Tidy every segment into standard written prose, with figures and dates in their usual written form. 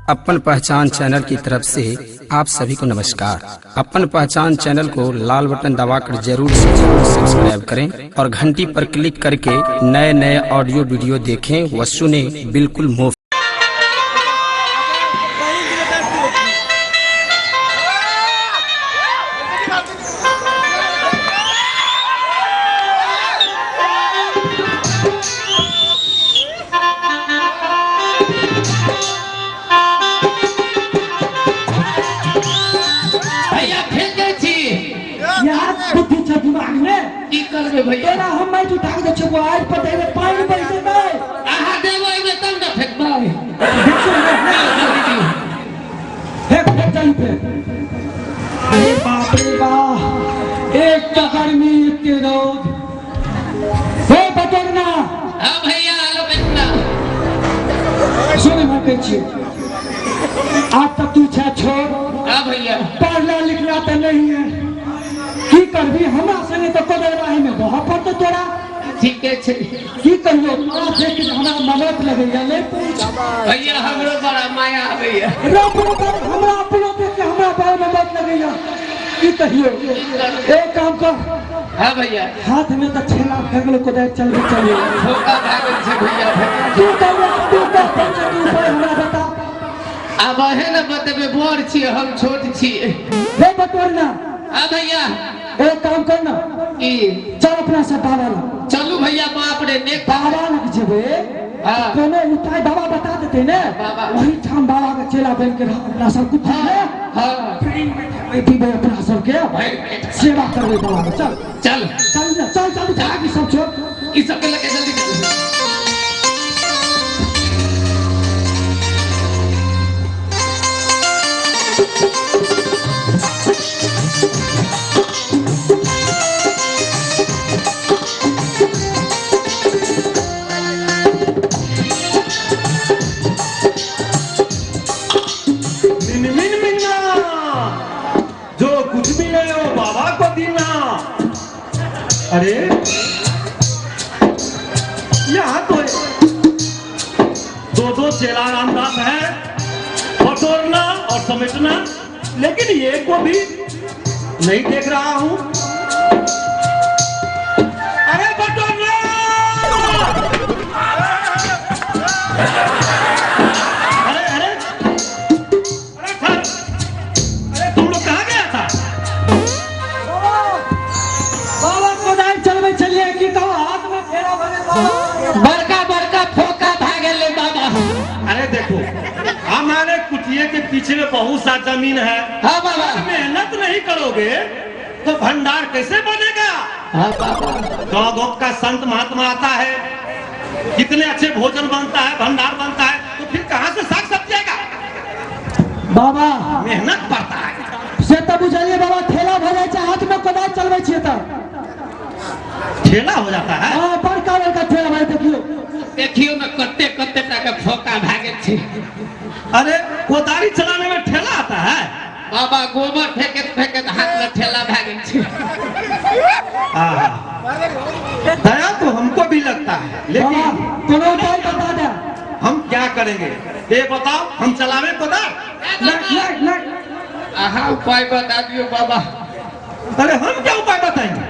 अपन पहचान चैनल की तरफ से आप सभी को नमस्कार। अपन पहचान चैनल को लाल बटन दबाकर जरूर से जरूर सब्सक्राइब करें और घंटी पर क्लिक करके नए नए ऑडियो वीडियो देखें व सुने बिल्कुल मुफ्त। भैया फेंकै छी। यार, बुद्धि छै दिमाग में? की करबै भैया? तोरा हम माटि उठा के दै छियौ, आइ पर एहिमे पानि बहि जेतै। अहाँ देबै ओहिमे तब ने फेकबै। देखियौ ने, जल्दी दियौ। फेंक फेंक, चल फेंक। अरे बाप रे बाप, एक तऽ गर्मी, एते रौद। हे बटोरना। हाँ भैया, आलो बेटा। सुन, हम कहै छियै, आज तक तू छै छोट। हाँ भैया। पढ़ला लिखला तऽ नहीं है, की करबी? हमरा संगे तऽ कोदरवाही में बहऽ पड़तौ तोरा। ठीके छै। की कहियो, तोरा देख के हमरा मदद लगैया, नहीं पूछ। भैया, हमरो बड़ा माया आबैया। रब रब, हमरा अपनो देख के हमरा बड़ा मदद लगैया, की कहियो। एक काम कर। हाँ भैया। हाथ में तऽ छेला भए गेलो, कोदारि चलबे चले। धोखा भए गेल छै भैया, भए गेल। तू कर, तू कर, तू उपाय हमरा बता। आब अहे ने बतेबै, बड़ छियै, हम छोट छियै। हे बटोरना। हाँ भैया। एक काम कर ना। की? चल अपना सब बाबा लग। चलू भैया, बाप रे ने। बाबा लग जेबै। हाँ। कोनो उपाय बाबा बता देते ने। बाबा। वही ठाम बाबा के चेला बन के रह अपना सब कुछ है। हाँ। फ्री में खेबै पीबै अपना सबके। भरि पेट। सेवा करबै बाबा के, चल। चल। चल ना, चल चल, उठा के सब छोड़। ई सबके लगे जल्दी चलू। मिन मिन मिन्ना, जो कुछ मिले वो बाबा को देना। अरे, यहाँ तो दो दो चेला रामदास है, बटोरना और समेटना, लेकिन ये को भी नहीं देख रहा हूं। अरे बटोरना, अरे अरे अरे सर, अरे तुम लोग कहाँ गया था? बाबा, कोदारि चलबै छलियै की कहू, हाथ में फेरा भऽ गेल बाबा। बड़का बड़का फोका भए गेलै बाबा। अरे देखो, हमारे कुटिये के पीछे में बहुत सा जमीन है। हाँ बाबा। मेहनत नहीं करोगे तो भंडार कैसे बनेगा? हाँ बाबा। गाँव गाँव का संत महात्मा आता है, कितने अच्छे भोजन बनता है, भंडार बनता है, तो फिर कहाँ से साग सब्जी आएगा? बाबा। मेहनत पड़ता है। से तऽ बुझलियै बाबा, ठेला भऽ जाइ छै हाथ में कोदारि चलबै छियै तऽ। ठेला हो जाता है? हँ, बड़का बड़का ठेला भाई, देखियौ। देखियौ ने, कते कते टाके फोका भए गेल छै। अरे, कोदारी चलाने में ठेला आता है? बाबा, गोबर फेंकैत फेंकैत हाथ में ठेला भए गेल छै। आहा। दया तो हमको भी लगता है, बाबा, लेकिन कोनो उपाय बता दे। हम क्या करेंगे, ये बताओ? हम चलावे कोदार? नहीं नहीं नहीं। अहाँ उपाय बता दियौ बाबा। अरे, हम क्या उपाय बताएंगे?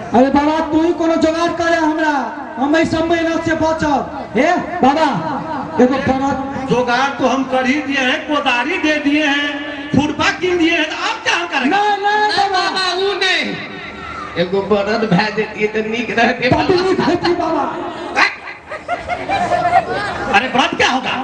अरे बाबा, तू ही कोनो जोगाड़ करे हमरा, हम एहि सब मेहनत से बचब। हे बाबा, एगो बड़ा जोगाड़ तो हम कर ही दिए हैं, कोदारी दे दिए हैं, खुरपा किन दिए हैं, तो अब क्या हम करेंगे? नहीं नहीं। नहि। बाबा। बाबा, उ नहि, एगो बरद भए जैतियै तऽ नीक रहतै। बड्ड नीक हेती बाबा। अरे, व्रत क्या होगा?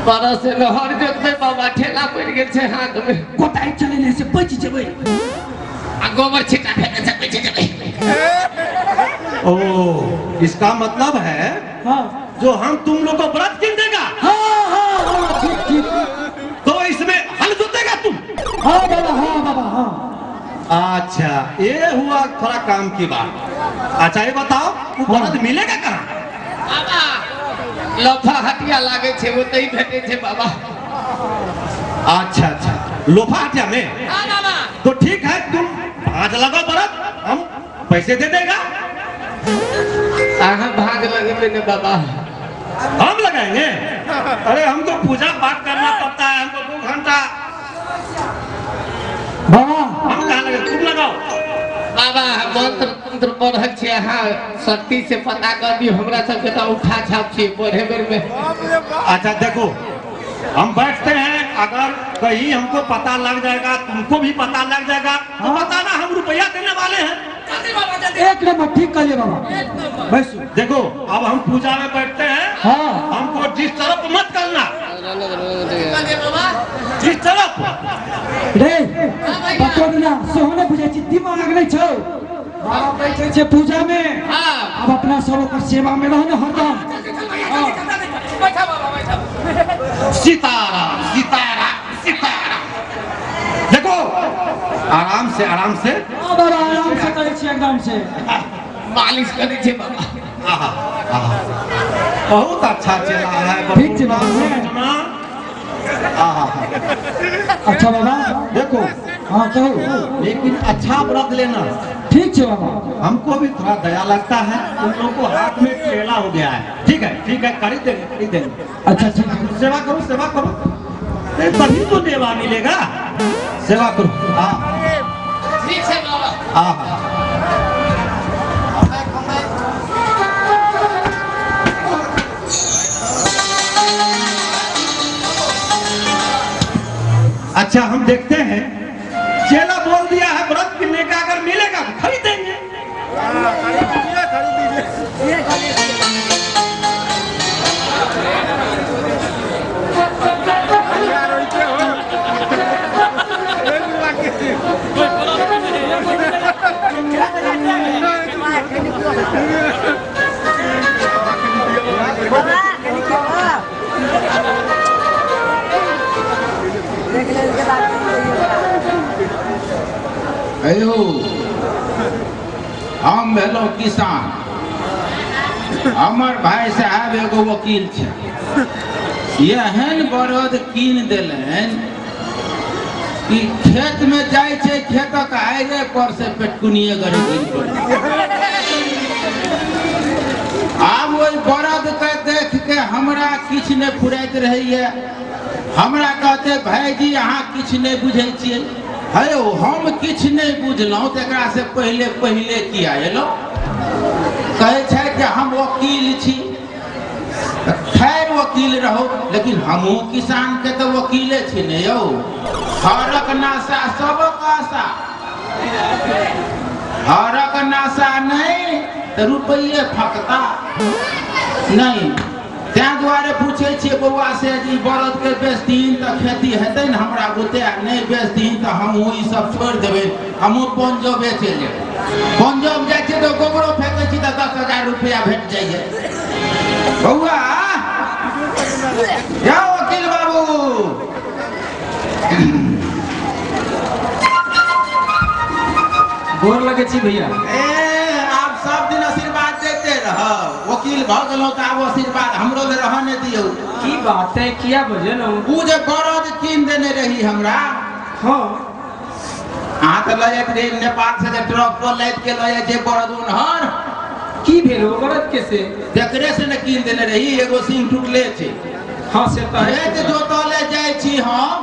बरद से हर जोतबै बाबा, ठेला पड़ि गेल छै हाथ में। कोदारि चलेने से बचि जेबै। आ गोबर छिटा फेंके से बचि जेबै। ओ, इसका मतलब है जो हम तुम लोग को व्रत किन देगा। हाँ हाँ हाँ, ठीक ठीक। तो इसमें हल जोतेगा तुम? हाँ बाबा, हाँ बाबा, हाँ। अच्छा, ये हुआ थोड़ा काम की बात। अच्छा, ये बताओ, वो बड़द मिलेगा कहाँ? बाबा, लफा हटिया लागै छै, ओतहि भेटै छै बाबा। अच्छा अच्छा, लोफा हटिया में? हाँ बाबा। तो ठीक है, तुम भाज लगाओ बड़द, हम पैसे दे देगा। अहाँ भाग लगेबै ने बाबा। हम लगाएंगे? अरे हमको पूजा पाठ करना पड़ता है, हमको 2 घंटा। बाबा हम कहाँ लगे, तुम लगाओ। बाबा हम मंत्र तंत्र पढ़ल छियै, अहाँ शक्ति से पता कर दियौ, हमरा सबके तऽ उठा छाप छियै पढ़े बेर में। अच्छा देखो, हम बैठते हैं, अगर कहीं हमको पता लग जाएगा, तुमको भी पता लग जाएगा तो बताना, हम रुपया देने वाले हैं। एक नंबर, ठीक कहलिए बाबा, बैसू। देखो अब हम पूजा में बैठते हैं, हाँ। हमको डिस्टर्ब मत करना। कहलियै बाबा? डिस्टर्ब रे बटोरना सेहो नहि बुझै छी, दिमाग नहि छौ। बाबा बैठे छै पूजा में, हाँ। अब अपना सब ओकर सेवा में रह ने हरदम। बैठा बाबा बैठा। सीताराम सीताराम सीताराम। देखो आराम से, आराम से। हाँ बाबा, आराम से करै छी, एकदम से। मालिश करै छै बाबा। आहा, आहा। बहुत अच्छा चला है। ठीक छै बाबा। बटोरना। आहा। अच्छा बाबा। देखो। हाँ कहू। लेकिन अच्छा व्रत लेना। ठीक छै बाबा। हमको भी थोड़ा दया लगता है, उन लोगों को हाथ में ठेला हो गया है। ठीक है ठीक है, खरीद देंगे खरीद देंगे। अच्छा ठीक है। सेवा करो सेवा करो, नहीं, तभी तो देवा मिलेगा। सेवा करो। हाँ ठीक छै बाबा। हाँ हाँ। अच्छा हम देखते हैं, चेला बोल दिया है व्रत किन्ने का, अगर मिलेगा तो खरीदेंगे। अयो हम भेलहुँ किसान, हमर भाई साहब एगो वकील छै, एहन बरद कीन देलनि कि खेत में जाइ छै, खेतक आइरे पर से पेटकुनिए गरे गिर पड़ै। आब ओहि बरद के देख के हमरा किछु नहि फुराइत रहैए। हमरा कहते भाईजी अहाँ किछु नहि बुझै छियै। हे यौ, हम किछु नहि बुझलहुँ तऽ एकरा से पहिले पहिले किया एलहुँ? कहै छथि जे हम वकील छी। खैर वकील रहो, लेकिन हमहूँ किसान के तऽ वकीले छी ने यौ। हरक नाशा सबक आशा, हरक नाशा नहि तऽ रुपैये फकता नहि। तैं दुआरे पूछै छियै बौआ से जे ई बरद के बेचथिन तऽ खेती हेतै ने हमरा बुते, आ नहि बेचथिन तऽ हमहूँ ई सब छोड़ि देबै, हमहूँ पंजोबे चलि जेबै। पंजोब जाइ छियै तऽ गोबरो फेकै छी तऽ 10,000 रुपया भेट जाइए। बौआ जाओ वकील बाबू। गोर लगे छी भैया। ए आप सब दिन आशीर्वाद देते रहब, वकील भऽ गेलहुँ तऽ आब आशीर्वाद हमरो लए रहऽ नहि दियौ। की बात है, किया बजलहुँ? ओ जे बरद कीन देने रही हमरा, हाँ अहाँ तऽ लऽ जाइत रही नेपाल से जे ट्रक पर लादि के लऽ जाइ छै बरद उन्हर। की भेल ओ बरद के? से तकरे से ने कीन देने रही, एगो सींग टूटले छै। हाँ से तऽ है। खेत जोतऽ ले जाइ छी हम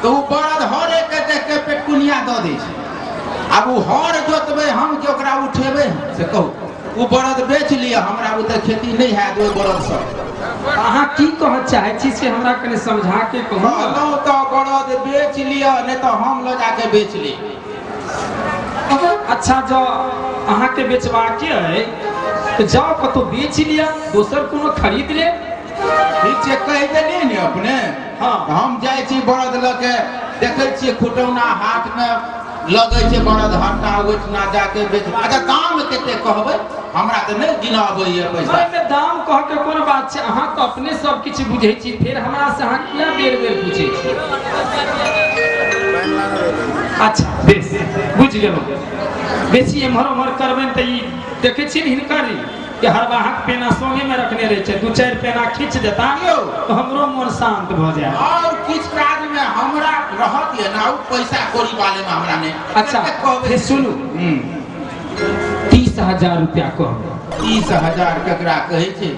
तऽ ओ बरद हरे के देख के पेटकुनिया दऽ दै छै। आब ओ हर जोतबै हम कि ओकरा उठेबै से कहू? ओ बरद बेच लिअ, हमरा बुते खेती नहि हैत ओहि बरदसँ। अहाँ की कहऽ चाहै छी से हमरा कनि समझा के कहू ने। कहलहुँ तऽ बरद बेच लिअ, नहि तऽ हम लऽ जाके बेच लेब। अच्छा जँ अहाँके बेचबाके अइ तऽ जाउ कतहु बेच लिअ, दोसर कोनो खरीद लेब। ठीक छै, कहि देलियै ने अपने। हाँ। हम जाइ छी बरद लऽ के, देखै छियै खुटौना हाटमे लगै छै बरद हट्टा, ओहिठिना जाके बेच। अच्छा दाम कते कहबै? हमरा तऽ नहि गिनऽ अबैए पैसा। एहिमे दाम कहके कोन बात छै, अहाँ तऽ अपने सब किछु बुझै छी, फेर हमरा से अहाँ किया बेर बेर पूछै छी? अच्छा बेस बुझि गेलहुँ। बेसी एम्हर ओम्हर करबनि तऽ ई देखै छियै ने हिनकर कि हरबाहक पेना सोंगे में रखने रहे छै, 2-4 पेना खींच देता यौ। तो हमरो मन शांत भऽ जायत। और किछु काज में हमरा रहत ये ना, पैसा कौड़ी वाले में हमरा नहीं। अच्छा कते कहबै? से सुनू, 30,000 रुपया कहबै। 30,000 केकरा कहै छै?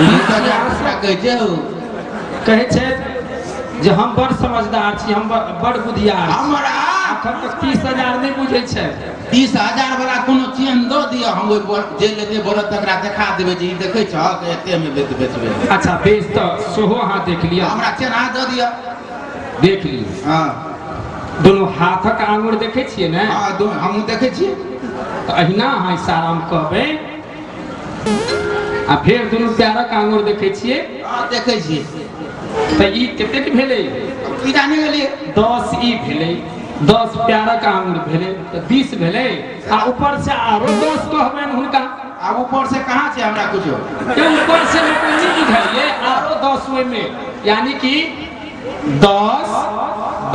20,000 ककरा कहै छै हौ? कहै छै जे हम बड़ समझदार छी, हम बड़ बुधियार छी। हमरा एखन तक 30,000 नहि बुझै छै। 30,000 वाला कोनो चेन दऽ दिअ, हम ओहि जे लेतै बड़द तकरा देखा देबै जे ई देखै छहक एतेमे बेचबै। अच्छा बेस, तऽ सेहो अहाँ देख लिअ। हमरा चेन अहाँ दऽ दिअ। देख लियौ। हँ। दुनू हाथक आंगुर देखै छियै ने? हँ, हमहूँ देखै छियै। तऽ अहिना अहाँ इशारामे कहबै। आ फेर दुनू पैरक आंगुर देखै छियै? हँ, देखै छियै। तऽ ई कतेक भेलै? की जानि गेलियै। 10 ई भेलै, 10 पैरक आंगुर भेलै, तऽ 20 भेलै। आ ऊपर से आरो 10 कहबनि हुनका। आब ऊपर से कहाँ छै हमरा कुछो? के ऊपर से मतलब नहि बुझलियै? आरो 10 ओहिमे, यानी कि 10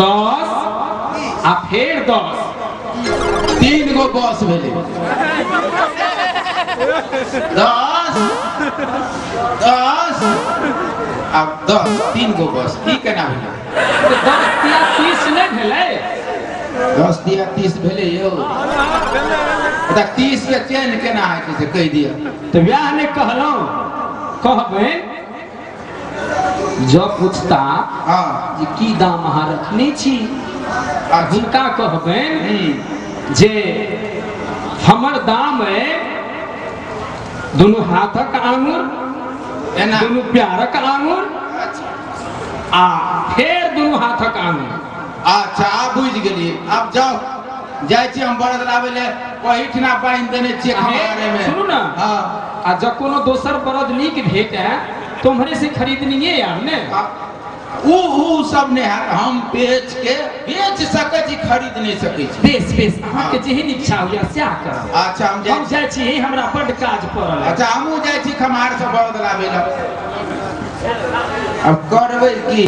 10 आ फेर 10। 3 गो बस भेलै। 10 10 आ 10, 3 गो बस। ई केना भेलै? तऽ 10 तिया 30 नहि भेलै? 10 तिया 30 भेलै यौ। तऽ 30 के चेन केना होइ छै से कहि दिअ। तऽ वएह ने कहलहुँ, कहबै जब पूछता जे की दाम अहाँ रखने छी, हुनका कहबनि जे हमर दाम अइ दुनू हाथक आंगुर, एना, दुनू प्यारक आंगुर आ फेर दुनू हाथक आंगुर। अच्छा, आब बुझि गेलियै। आब जाउ, जाइ छी हम बड़द लाबै लए। ओहिठिना बान्हि देने छियै खम्हारे मे। सुनू ने। हँ। आ जब कोनो दोसर बड़द नीक भेटै तो हमरे से खरीदनिये आब ने। ऊ सब नहि हैत। हम बेच के बेच सकै छी, खरीद नहि सकै छी। बेस बेस, अहाँके जेहन इच्छा हुए सएह करब। अच्छा, हम जाइ हम जाइ छी, हमरा बड्ड काज पड़ल अछि। अच्छा, हमहूँ जाइ छी खम्हार से बड़द लाबै लए। आब करबै की?